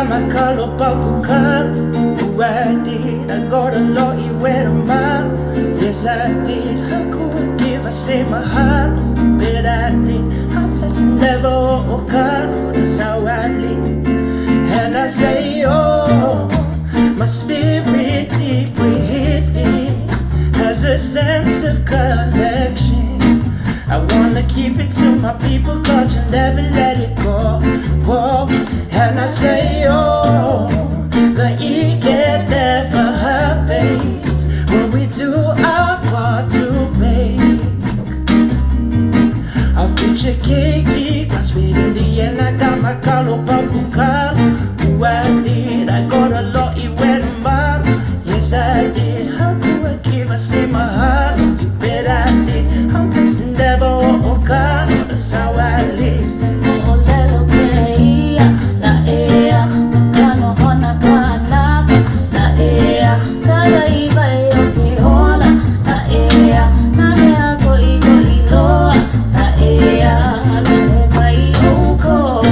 got my kalo paku kalo. Ooh, I did. I got a lot you wear a mile. Yes, I did. How could I give? I say mahalo. Bet I did. I'm blessed and never oh, That's how I live. And I say, oh, my spirit deep within has a sense of connection. I wanna keep it to my people, culture, never let it go. Whoa. And I say, oh, the E can never have fate. When we do our part to make our future keiki, crossfit in the end, I got my kalo paku kalo. Ooh, I did, I got a lot, you went a mile. Yes, I did. How could I give? I say mahalo. You bet I did. I'm blessed and never oh, God. That's how I live. Moʻolelo kēia na ea no ka nohona kanaka na ea ka waiwai o ke ola na ea nā mea koʻikoʻi loa na ea lohe mai ʻoukou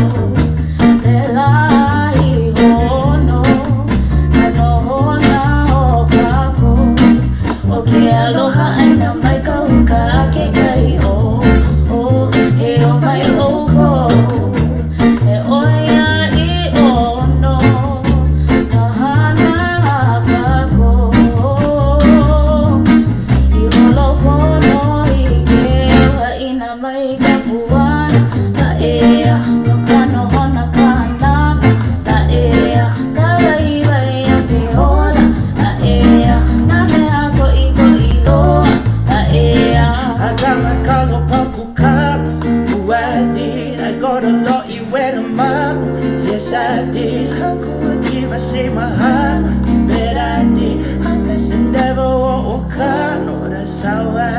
pēlā iho nō ka nohona o kākou ʻO ke aloha ʻāina mai ka uka a ke kai ʻō ʻō E ō mai ʻoukou e ʻoiaʻiʻo nō ka hana a kākou I holo pono i ke waʻina mai ka puana Na ea no ka nohona kanaka Na ea ka waiwai o ke ola Na ea nā mea koʻikoʻi loa Na ea I got my kalo paku kalo. Ooh, I did. I got a lot, you went a mile. Yes, I did. How could I give? I say mahalo. You bet I did. I'm blessed and never oh, oh, God. No, that's how I